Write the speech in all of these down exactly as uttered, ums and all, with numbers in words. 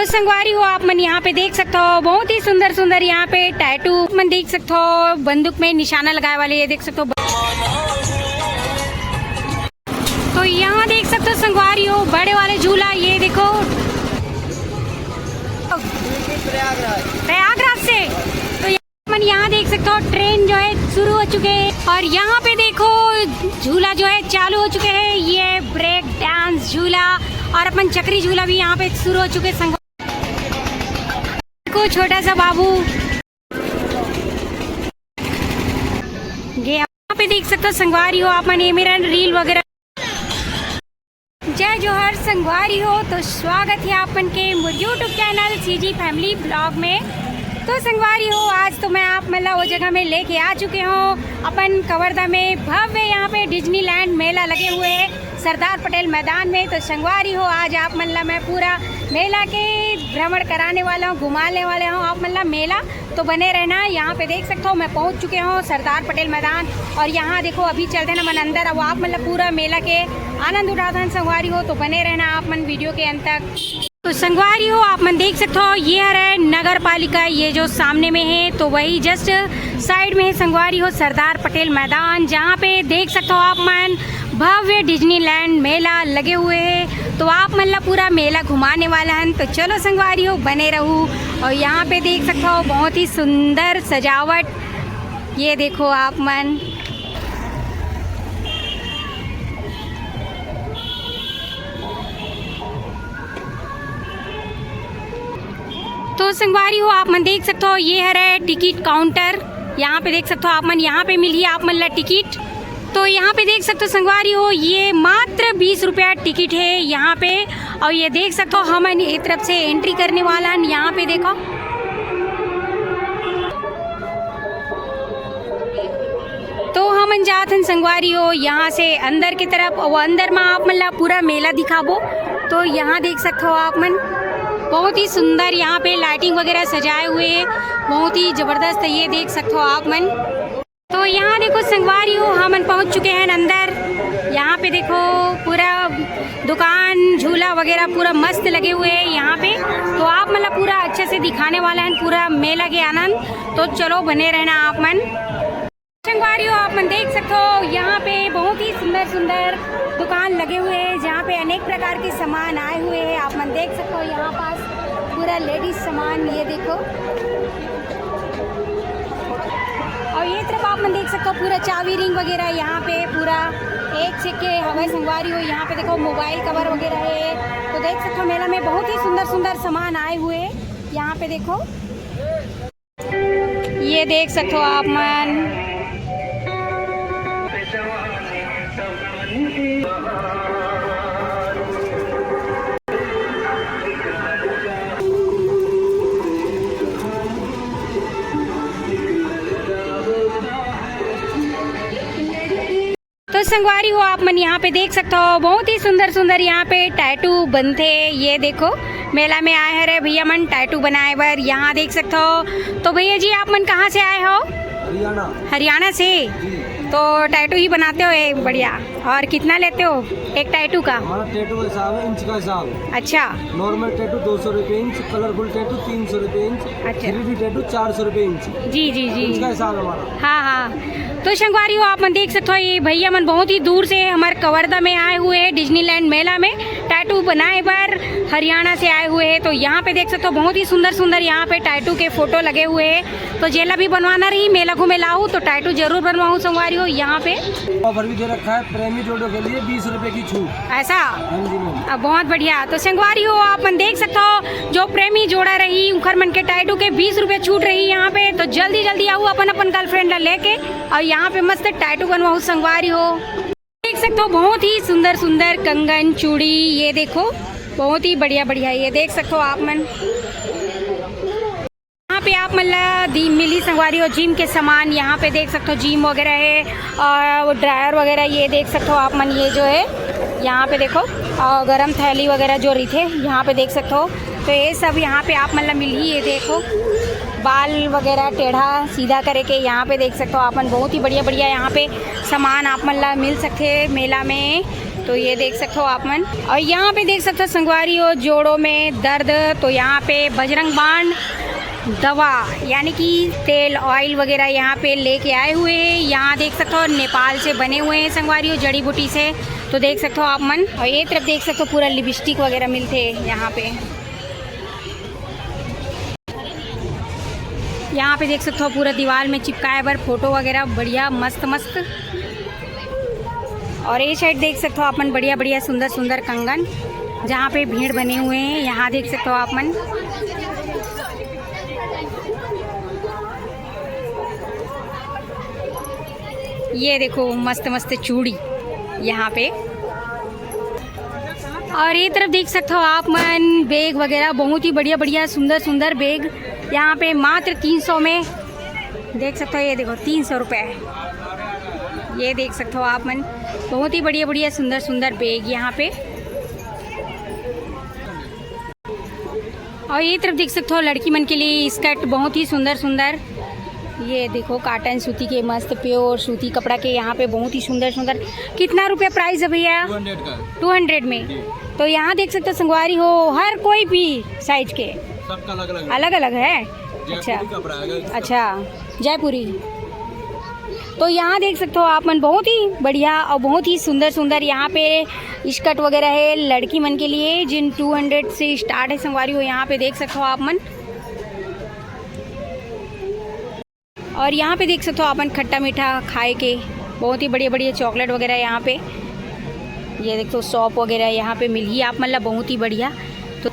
संगवारी हो, आप मन यहाँ पे देख सकते हो, बहुत ही सुंदर सुंदर यहाँ पे टैटू मन देख सकते हो, बंदूक में निशाना लगाए वाले, ये देख सकते हो। तो यहाँ देख सकते हो संगवारी हो, बड़े वाले झूला, ये देखो, प्रयागराज से। तो मन यहाँ देख सकते हो, ट्रेन जो है शुरू हो चुके हैं और यहाँ पे देखो, झूला जो है चालू हो चुके हैं। ये ब्रेक डांस झूला और अपन चक्री झूला भी यहाँ पे शुरू हो चुके हैं। संग-, देखो, छोटा सा बाबू, ये यहाँ पे देख सकते हो संगवारी हो, आप मन ये मेरा रील वगैरह। जय जोहार संगवारी हो, तो स्वागत है आप मन के मोर YouTube channel CG family blog में। तो संगवारी हो, आज तो मैं आप मन ला वो जगह में लेके आ चुके हूँ, अपन कवर्धा में भव्य यहाँ पे डिज्नीलैंड मेला लगे हुए है सरदार पटेल मैदान में। तो संगवारी हो, आज आप मन ला मैं पूरा मेला के भ्रमण कराने वाला हूँ, घुमाने वाले हूँ आप मन ला मेला। तो बने रहना, यहाँ पे देख सकते हो मैं पहुँच चुके हूँ सरदार पटेल मैदान। और यहाँ देखो, अभी चलते ना मन अंदर, अब आप मन ला पूरा मेला के आनंद उठाथन संगवारी हो। तो बने रहना आप मन वीडियो के अंत तक। तो संगवारी हो, आप मन देख सकते हो, ये हरे नगर पालिका, ये जो सामने में है, तो वही जस्ट साइड में है संगवारी हो सरदार पटेल मैदान, जहाँ पे देख सकते हो आप मन भव्य डिज्नीलैंड मेला लगे हुए है। तो आप मन ला पूरा मेला घुमाने वाला हन। तो चलो संगवारी हो, बने रहू। और यहाँ पे देख सकते हो बहुत ही सुंदर सजावट, ये देखो आप मन। तो संगवारी हो, आप मन देख सकते हो, ये हरे टिकट काउंटर। यहाँ पे देख सकते हो आप मन, यहाँ पे मिली आप मन ला टिकट। तो यहाँ पे देख सकते हो संगवारी हो, ये मात्र बीस रुपया टिकट है यहाँ पे। और ये देख सकते हो, हमन ये तरफ से एंट्री करने वाला हन। यहाँ पे देखो, तो हमन जात हन संगवारी हो यहाँ से अंदर की तरफ। वो अंदर में आप मन ला पूरा मेला दिखाबो। तो यहाँ देख सकते हो आप मन, बहुत ही सुंदर यहाँ पे लाइटिंग वगैरह सजाए हुए हैं, बहुत ही जबरदस्त। ये देख सकते हो आप मन। तो यहाँ देखो संगवारी हो, हमन पहुँच चुके हैं अंदर। यहाँ पे देखो, पूरा दुकान, झूला वगैरह पूरा मस्त लगे हुए हैं यहाँ पे। तो आप मन ला पूरा अच्छे से दिखाने वाला है पूरा मेला के आनंद। तो चलो, बने रहना आप मन। संगवारी हो, आप मन देख सकते हो, यहाँ पे बहुत ही सुंदर सुंदर दुकान लगे हुए हैं, जहाँ पे अनेक प्रकार के सामान आए हुए हैं। आप मन देख सकते हो, यहाँ पास पूरा लेडीज सामान, ये देखो। और ये तरफ आप मन देख सकते हो, पूरा चाबी रिंग वगैरह यहाँ पे पूरा एक से के हवाई संगवारी हो। यहाँ पे देखो, मोबाइल कवर वगैरह है। तो देख सकते हो, मेला में बहुत ही सुंदर सुंदर सामान आए हुए हैं। यहाँ पे देखो, ये देख सकते हो आप मन। तो संगवारी हो, आप मन यहाँ पे देख सकते हो, बहुत ही सुंदर सुंदर यहाँ पे टैटू बनथे। ये देखो, मेला में आए हरे भैया मन टैटू बनाए बर, यहाँ देख सकते हो। तो भैया जी, आप मन कहाँ से आए हो? हरियाणा। हरियाणा से। जी। तो टैटू ही बनाते हो, ये बढ़िया। और कितना लेते हो एक टैटू का? हमारा टैटू का हिसाब है, इंच का हिसाब है। अच्छा। नॉर्मल टैटू दो सौ रुपये इंच, कलरफुल टैटू तीन सौ रुपये इंच, अच्छा। थ्री डी टैटू चार सौ रुपये इंच। जी, जी, जी। इंच का हिसाब है हमारा। हाँ, हाँ। तो संगवारी हो, आप मन देख सकते हो, ये भैया मन बहुत ही दूर से हमारे कवर्धा में आए हुए हैं, डिज्नीलैंड मेला में टैटू बनाए बर हरियाणा से आए हुए हैं। तो यहाँ पे देख सकते हो, बहुत ही सुंदर सुंदर यहाँ पे टैटू के फोटो लगे हुए हैं। तो जेला भी बनवाना रही, मेला घूमे लाहू, तो टैटू जरूर बनवाहू संगवारी हो यहाँ पे। ऑफर भी दे रखा है प्रेमी जोड़ों के लिए, बीस रुपए की छूट। ऐसा? हाँ जी मैम। अब बहुत बढ़िया। तो संगवारी हो, आप मन देख सकते हो, जो प्रेमी जोड़ा रही, उखर मन के टैटू के बीस रुपए छूट रही यहाँ पे। तो जल्दी जल्दी आऊ, अपन अपन गर्लफ्रेंड ला लेके, और यहाँ पे मस्त टैटू बनवाहू संगवारी हो। देख सकते हो, बहुत ही सुंदर सुंदर कंगन, चूड़ी, ये देखो, बहुत ही बढ़िया बढ़िया। ये देख सकते हो आप मन, यहाँ पे आप मन ला दी मिली संगवारी हो जिम के सामान। यहाँ पे देख सकते हो, जिम वगैरह है और वो ड्रायर वगैरह। ये देख सकते हो आप मन, ये जो है, यहाँ पे देखो, और गरम थैली वगैरह जो रहिथे, यहाँ पे देख सकते हो। तो ये सब यहाँ पे आप मन ला मिलही। ये देखो, बाल वगैरह टेढ़ा सीधा करे के यहाँ पे देख सकते हो आप मन, बहुत ही बढ़िया बढ़िया यहाँ पे सामान आप मन ला मिल सकथे मेला में। तो ये देख सकते हो आप मन, और यहाँ पे देख सकते हो संगवारी हो, जोड़ों में दर्द, तो यहाँ पे बजरंग बाण दवा, यानी कि तेल, ऑयल वगैरह यहाँ पे लेके आए हुए हैं। यहाँ देख सकते हो नेपाल से बने हुए हैं संगवारी हो, जड़ी बूटी से। तो देख सकते हो आप मन, और ये तरफ देख सकते हो पूरा लिपस्टिक वगैरह मिलते हैं यहाँ पे। यहाँ पे देख सकते हो पूरा दीवार में चिपकाए बर फोटो वगैरह बढ़िया मस्त मस्त। और ये साइड देख सकते हो आप मन बढ़िया बढ़िया सुंदर सुंदर कंगन, जहाँ पे भीड़ बने हुए हैं। यहाँ देख सकते हो आप मन, ये देखो मस्त मस्त चूड़ी यहाँ पे। और ये तरफ देख सकते हो आप मन बैग वगैरह बहुत ही बढ़िया बढ़िया सुंदर सुंदर बैग यहाँ पे मात्र तीन सौ में देख सकते हो। ये देखो तीन सौ रुपये है। ये देख सकते हो आप मन बहुत ही बढ़िया बढ़िया सुंदर सुंदर बैग यहाँ पे। और ये तरफ देख सकते हो लड़की मन के लिए स्कर्ट बहुत ही सुंदर सुंदर। ये देखो कॉटन सूती के मस्त प्योर सूती कपड़ा के यहाँ पे बहुत ही सुंदर सुंदर। कितना रुपया प्राइस है भैया? टू हंड्रेड का। टू हंड्रेड में। जी। तो यहाँ देख सकते हो संगवारी हो हर कोई भी साइज के। सबका अलग अलग है। अलग अलग है। जयपुरी अच्छा। कपड़ा है। अच्छा जयपुरी। तो यहाँ देख सकते हो आप मन बहुत ही बढ़िया और बहुत ही सुंदर सुंदर यहाँ पे स्कर्ट वगैरह है लड़की मन के लिए, जिन टू हंड्रेड से स्टार्ट है संगवारी हो। यहाँ पे देख सकते हो आप मन। और यहाँ पे देख सकते हो आप मन खट्टा मीठा खाए के बहुत ही बढ़िया बढ़िया चॉकलेट वगैरह यहाँ पे। ये देखो सौंफ वगैरह यहाँ पे मिलही आप मन ला बहुत ही बढ़िया। तो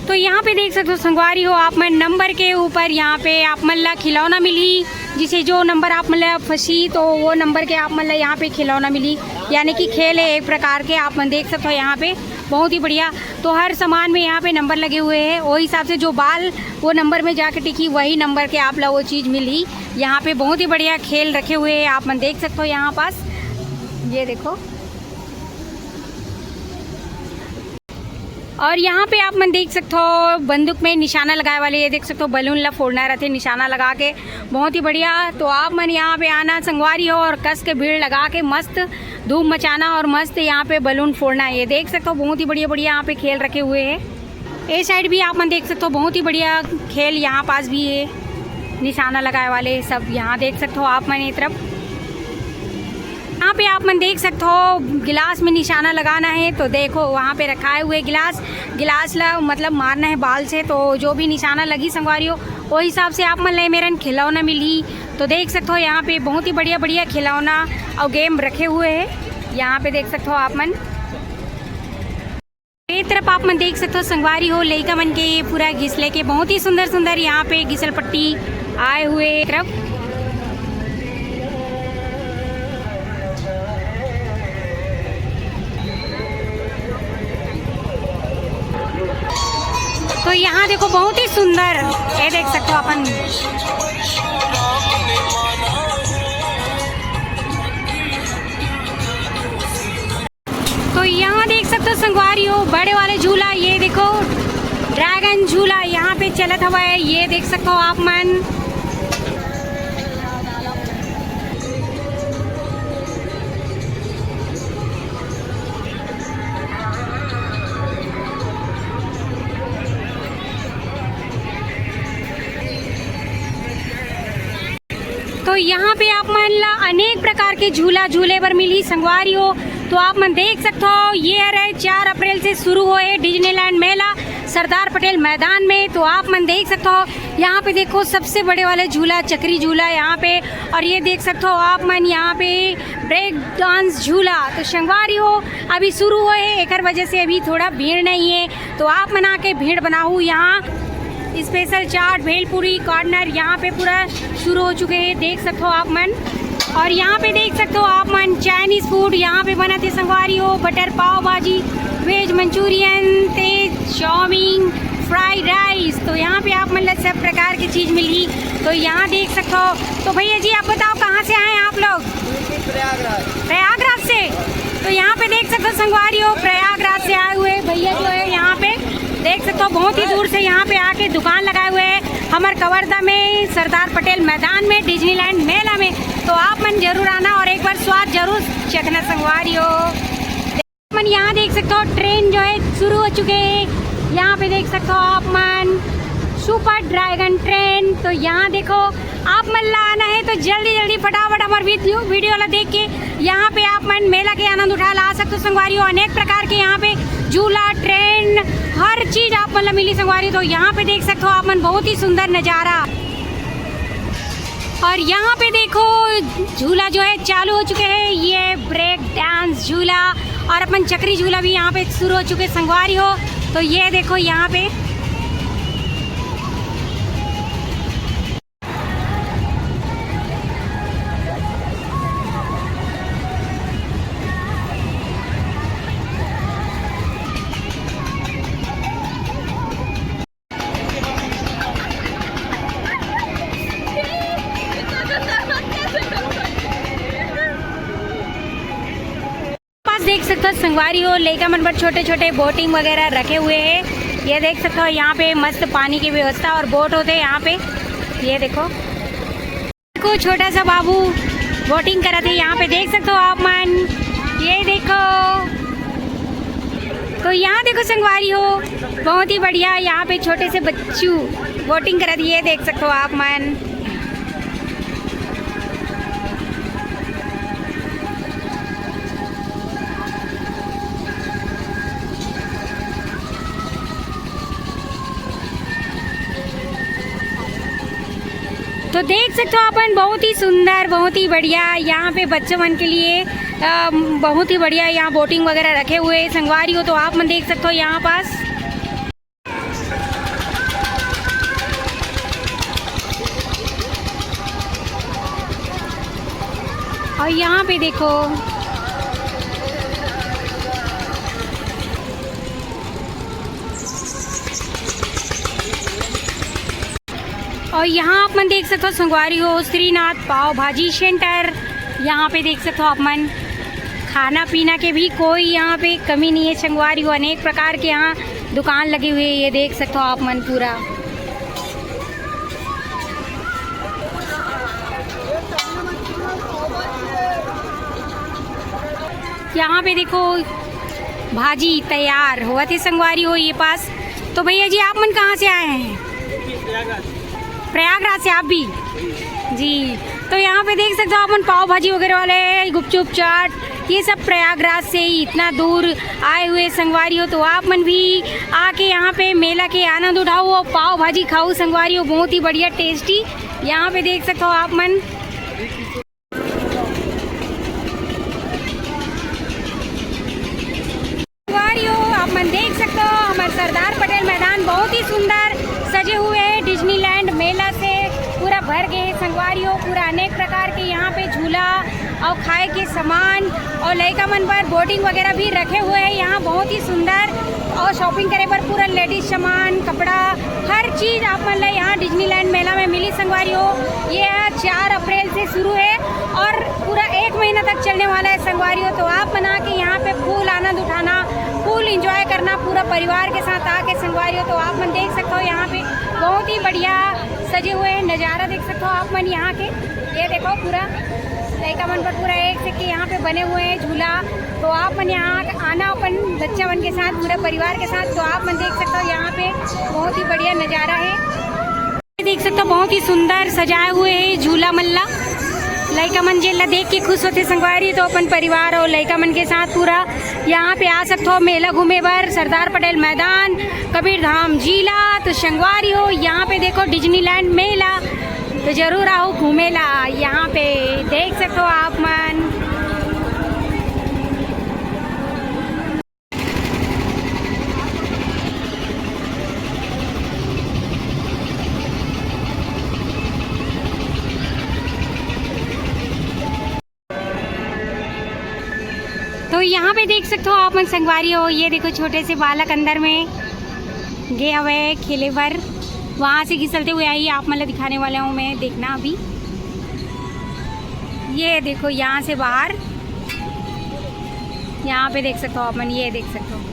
तो यहाँ पे देख सकते हो संगवारी हो आप मन नंबर के ऊपर यहाँ पे आप मन ला खिलौना मिलही, जिसे जो नंबर आप मन ला फंसी तो वो नंबर के आप मन ला यहाँ पे खिलौना मिलही, यानी कि खेल है एक प्रकार के। आप मन देख सकते हो यहाँ पे बहुत ही बढ़िया। तो हर सामान में यहाँ पे नंबर लगे हुए हैं, वही हिसाब से जो बाल वो नंबर में जाके टिकी वही नंबर के आप ला वो चीज़ मिलही। यहाँ पे बहुत ही बढ़िया खेल रखे हुए हैं, आप मन देख सकते हो यहाँ पास। ये देखो और यहाँ पे आप मन देख सकते हो बंदूक में निशाना लगाए वाले, ये देख सकते हो बलून ला फोड़ना रहते निशाना लगा के, बहुत ही बढ़िया। तो आप मन यहाँ पे आना संगवारी हो और कस के भीड़ लगा के मस्त धूम मचाना और मस्त यहाँ पे बलून फोड़ना। ये देख सकते हो बहुत ही बढ़िया बढ़िया यहाँ पे खेल रखे हुए हैं। ये साइड भी आप मन देख सकते हो बहुत ही बढ़िया खेल यहाँ पास भी है, निशाना लगाए वाले सब यहाँ देख सकते हो आप मन ये तरफ। यहाँ पे आप मन देख सकते हो गिलास में निशाना लगाना है, तो देखो वहाँ पे रखाए हुए गिलास, गिलास ला मतलब मारना है बाल से, तो जो भी निशाना लगी संगवारी हो वो हिसाब से आप मन ले मेरन खिलौना मिलही। तो देख सकते हो यहाँ पे बहुत ही बढ़िया बढ़िया खिलौना और गेम रखे हुए हैं। यहाँ पे देख सकते हो आप मन। ये तरफ आप मन देख सकते हो संगवारी हो लइका मन के ये पूरा घिसल के बहुत ही सुंदर सुंदर यहाँ पे घिसल पट्टी आए हुए तरफ। तो यहाँ देखो बहुत ही सुंदर, ये देख सकते हो अपन। तो यहाँ देख सकते हो संगवारी हो बड़े वाले झूला, ये देखो ड्रैगन झूला यहाँ पे चलत हवा है, ये देख सकते हो आप मन। तो यहाँ पे आप मन ला अनेक प्रकार के झूला झूले बर मिली संगवारी हो। तो आप मन देख सकते हो ये हरे चार अप्रैल से शुरू होए डिज्नीलैंड मेला सरदार पटेल मैदान में। तो आप मन देख सकते हो यहाँ पे देखो सबसे बड़े वाले झूला चक्री झूला यहाँ पे, और ये देख सकते हो आप मन यहाँ पे ब्रेक डांस झूला। तो संगवारी हो अभी शुरू होए है एकर वजह से अभी थोड़ा भीड़ नहीं है, तो आप मन आके भीड़ बनाहू यहाँ। स्पेशल चाट भेलपुरी कॉर्नर यहाँ पे पूरा शुरू हो चुके हैं, देख सकते हो आप मन। और यहाँ पे देख सकते हो आप मन चाइनीज फूड यहाँ पे बनत हे संगवारी हो, बटर पाव भाजी, वेज मंचूरियन, तेज चाउमीन, फ्राइड राइस। तो यहाँ पे आप मन ला सब प्रकार की चीज मिली। तो यहाँ देख सकते हो। तो भैया जी आप बताओ कहाँ से आए हैं आप लोग? प्रयागराज। प्रयागराज से। तो यहाँ पे देख सकते हो संगवारी हो प्रयागराज से आए हुए भैया जो है यहाँ पे देख सकते हो बहुत ही दूर से यहाँ पे आके दुकान लगाए हुए हैं। हमर कवर्धा में सरदार पटेल मैदान में डिज्नीलैंड मेला में, तो आप मन जरूर आना और एक बार स्वाद जरूर चखना संगवारी हो। मन यहाँ देख सकते हो ट्रेन जो है शुरू हो चुके हैं। यहाँ पे देख सकते हो आप मन सुपर ड्रैगन ट्रेन। तो यहाँ देखो आप मन ला आना है तो जल्दी जल्दी फटाफट हमारे वीडियो वीडियो ला देख के यहाँ पे आप मन मेला के आनंद उठा ला सकते हो संगवारी हो। अनेक प्रकार के यहाँ पे झूला ट्रेन हर चीज आप मन ला मिली संगवारी। तो यहाँ पे देख सकते हो आप मन बहुत ही सुंदर नजारा। और यहाँ पे देखो झूला जो है चालू हो चुके हैं, ये ब्रेक डांस झूला और अपन चक्री झूला भी यहाँ पे शुरू हो चुके संगवारी हो। तो ये देखो यहाँ पे पास देख सकते हो संगवारी हो, लइका मन बर छोटे छोटे बोटिंग वगैरह रखे हुए हैं। ये देख सकते हो यहाँ पे मस्त पानी की व्यवस्था और बोट होते हैं यहाँ पे। ये देखो, देखो छोटा सा बाबू बोटिंग करत है यहाँ पे, देख सकते हो आप मन। ये देखो, तो यहाँ देखो संगवारी हो, बहुत ही बढ़िया यहाँ पे छोटे से बच्चू बोटिंग करत है, ये देख सकते हो आप मन। तो देख सकते हो अपन, बहुत ही सुंदर, बहुत ही बढ़िया यहाँ पे बच्चों मन के लिए अ, बहुत ही बढ़िया यहाँ बोटिंग वगैरह रखे हुए हैं संगवारी हो। तो आप मन देख सकते हो यहाँ पास। और यहाँ पे देखो, और यहाँ आप मन देख सकते हो संगवारी हो, श्रीनाथ पाव भाजी सेंटर। यहाँ पे देख सकते हो आप मन, खाना पीना के भी कोई यहाँ पे कमी नहीं है संगवारी हो। अनेक प्रकार के यहाँ दुकान लगे हुए हैं, ये देख सकते हो आप मन पूरा। यहाँ पे देखो, भाजी तैयार होवत हे संगवारी हो ये पास। तो भैया जी, आप मन कहाँ से आए हैं? प्रयागराज से आप भी? जी। तो यहाँ पे देख सकते हो आप मन, पाव भाजी वगैरह वाले, गुपचुप, चाट, ये सब प्रयागराज से ही इतना दूर आए हुए संगवारी हो। तो आप मन भी आके यहाँ पे मेला के आनंद उठाओ और पाव भाजी खाओ संगवारी हो, बहुत ही बढ़िया टेस्टी। यहाँ पे देख सकते हो आप मन। संगवारी हो, आप मन देख सकते हो हमारे सरदार पटेल मैदान बहुत ही सुंदर सजे हुए हैं। डिज्नीलैंड मेला से पूरा भर गए हैं संगवारी हो। पूरा अनेक प्रकार के यहाँ पे झूला और खाए के सामान और लइका मन बर बोटिंग वगैरह भी रखे हुए हैं यहाँ, बहुत ही सुंदर। और शॉपिंग करे बर पूरा लेडीज सामान, कपड़ा, हर चीज आप मन ला यहाँ डिज्नीलैंड मेला में मिली संगवारी हो। ये है चार अप्रैल से शुरू है और पूरा एक महीना तक चलने वाला है संगवारी हो। तो आप मन आके यहाँ पे फुल आनंद उठाना, फुल एंजॉय करना पूरा परिवार के साथ आके संगवारी हो। तो आप मन देख सकते हो यहाँ पे बहुत ही बढ़िया सजे हुए हैं, नज़ारा देख सकते हो आप मन यहाँ के। ये देखो पूरा लइका मन पर पूरा एक से के यहाँ पे बने हुए हैं झूला। तो आप मन यहाँ आना अपन बच्चा मन के साथ, पूरा परिवार के साथ। तो आप मन देख सकते हो यहाँ पे बहुत ही बढ़िया नज़ारा है। देख सकते हो बहुत ही सुंदर सजाए हुए है झूला मन ला। लइका मन जेला देख के खुश होते संगवारी, तो अपन परिवार और लइका मन के साथ पूरा यहाँ पे आ सकते हो मेला घूमे बर। सरदार पटेल मैदान, कबीर धाम जिला। तो संगवारी हो, यहाँ पे देखो डिज्नीलैंड मेला, तो जरूर आओ घूमे ला। यहाँ पे देख सकते हो आप मन। तो यहाँ पे देख सकते हो आप मन संगवारी हो, ये देखो छोटे से बालक अंदर में गे हवे खेले बर, वहाँ से घिसलते हुए आई, आप मन ला दिखाने वाला हूँ मैं, देखना अभी। ये देखो यहाँ से बाहर, यहाँ पे देख सकते हो आप मन, ये देख सकते हो।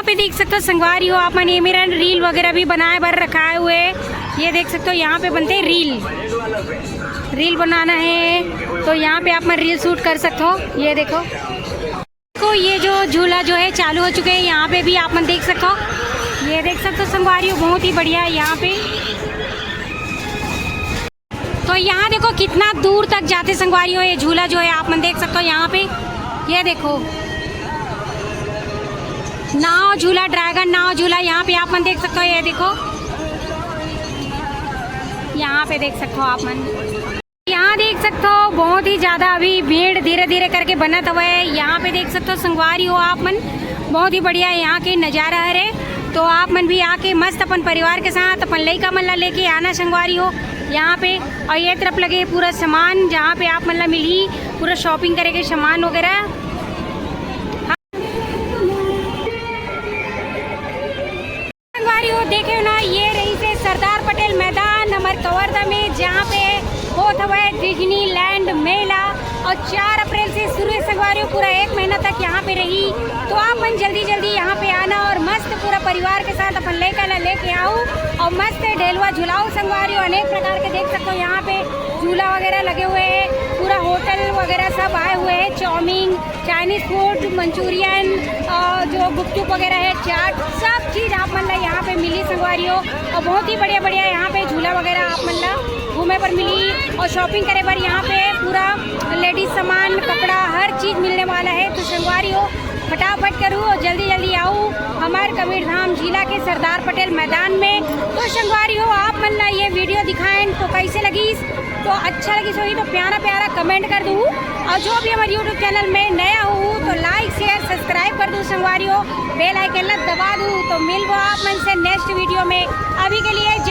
यहाँ पे देख सकते हो संगवारी हो आप मन, ये मेरा रील वगैरह भी बनाए बर रखाए हुए हैं। ये देख सकते हो यहाँ पे बनते हैं रील, रील बनाना है तो यहाँ पे आप मन रील शूट कर सकते हो। ये देखो, तो ये जो झूला जो है चालू हो चुके हैं, यहाँ पे भी आप मन देख सकते हो। ये देख सकते हो संगवारी हो, बहुत ही बढ़िया है यहाँ पे। तो यहाँ देखो कितना दूर तक जाते संगवारी हो, ये झूला जो है आप मन देख सकते हो यहाँ पे। ये देखो नाव झूला, ड्रैगन नाव झूला यहाँ पे आप मन देख सकते हो। ये देखो यहाँ पे देख सकते हो आप मन, यहाँ देख सकते हो बहुत ही ज्यादा अभी भीड़ धीरे धीरे करके बनत हवय। यहाँ पे देख सकते हो संगवारी हो आप मन, बहुत ही बढ़िया यहाँ के नजारा हरे। तो आप मन भी आके मस्त अपन परिवार के साथ अपन लइका मन ला लेके आना संगवारी हो यहाँ पे। और ये तरफ लगे पूरा सामान जहाँ पे आप मन ला मिली पूरा शॉपिंग करे के सामान वगैरह। संगवारी हो देखे हो ना, ये रहिसे सरदार पटेल मैदान हमर कवर्धा में, जहाँ पे होत हवय डिज्नीलैंड मेला। और चार अप्रैल से शुरू है संगवारी हो, पूरा एक महीना तक यहाँ पे रही। तो आप मन जल्दी जल्दी यहाँ पे आना और मस्त पूरा परिवार के साथ अपन लइका ला लेके आओ और मस्त ढेलवा झुलाओ संगवारी हो। अनेक प्रकार के देख सकते हो यहाँ पे झूला वगैरह लगे हुए हैं, पूरा होटल वगैरह सब आए हुए हैं। चाउमीन, चाइनीज फूड, मंचूरियन, और जो गुपचुप वगैरह है, चाट, सब चीज आप मन ला यहाँ पे मिली संगवारी हो। और बहुत ही बढ़िया बढ़िया यहाँ पे झूला वगैरह आप मन ला घूमे बर मिली और शॉपिंग करे बर यहाँ पे पूरा लेडीज सामान, कपड़ा, हर चीज मिलने वाला है। तो संगवारी हो, फटाफट करू और जल्दी जल्दी आऊ हमार कबीरधाम जिला के सरदार पटेल मैदान में। तो संगवारी हो, आप मन ला ये वीडियो दिखाएन तो कैसे लगिस? तो अच्छा लगिस होही तो प्यारा प्यारा कमेंट कर दू। और जो भी हमारे यूट्यूब चैनल में नया हो तो लाइक शेयर सब्सक्राइब कर दू संगवारी हो, बेल आइकन ला दबा दू। तो मिलबो आप मन से नेक्स्ट वीडियो में। अभी के लिए जय